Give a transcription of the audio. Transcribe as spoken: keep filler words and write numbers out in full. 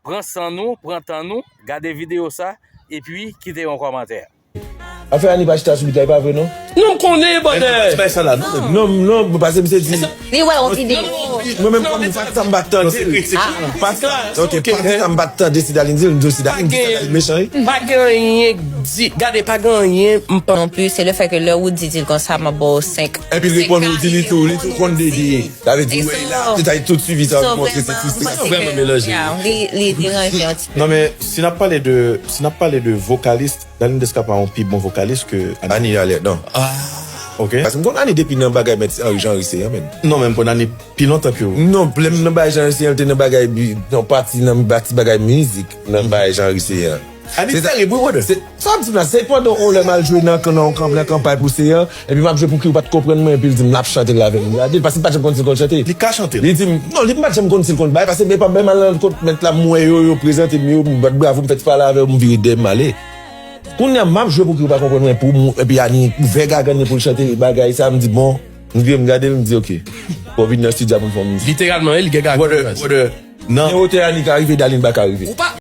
Pran san nou, pran tan nou, gade videyo sa, epi kite yon kòmantè. Afè Ani pa chita sou bit la, e pa vre non? Non, m konnen, brother. Bay sa la, non. Non, non, pase misye di. Li wè yon videyo. Mwen menm kòm pati sa m pa t tande. Se kritik. Pati sa, ok, pati sa m pa t tande, si Dalin di l, m di si Dalin di Dalin mechan, wi. Pa gen anyen di, gade, pa gen anyen m pa. Non plis, se le fè ke lè ou di di l konsa, m ap ba w senk. Epi l reponn ou di li tou, li tou konn de li ye. Sa vle di, wè, la, se ta tout suivi sa, ou montre se triste. Sa vrèman melanje. Li, li deranje yon ti. Non, men si n ap pale de, si n ap pale de vokalis, Dalin Descapin yon pi bon vokalis ke Ani. Ani alè, non. Ok. Paske m konn Ani depi nan bagay mèt Henri Jean Riceyan, men. Non, men m konn Ani pi lontan ke ou. Non, lè m nan bagay Jean Riceyan, te nan bagay, bi- nan pati, nan pati bagay mizik, nan bagay Jean Riceyan. Ani terib, wi, brother. Se sa m di la, se pandan yon lè m al jwe nan kan nan yon kanp nan kanpay pou Seyan, epi m ap jwe pou ki ou pa t konprann mwen, epi l di m l ap chante l avè m. M gade l, paske m pa t janm konn si l konn chante. Li ka chante. Li di m, non, li pa t janm konn si l konn bay, paske m pa menm al nan kot mèt la, m wè yo, yo prezante m yo, m bat bravo, m fè ti pale avè yo, m vire dèyè m ale. Kounye a, m ap jwe pou ki ou pa konprann mwen, pou m, epi Ani ouvè gagann li pou l chante bagay sa, m di bon, m vire m gade l, m di ok. Bon, vin nan estidyo a pou n fè yon mizik. Literalman, wi, li gen gagann. Brother, brother, Nan nan, wotè Ani ka rive, Dalin pa ka rive. Ou pa,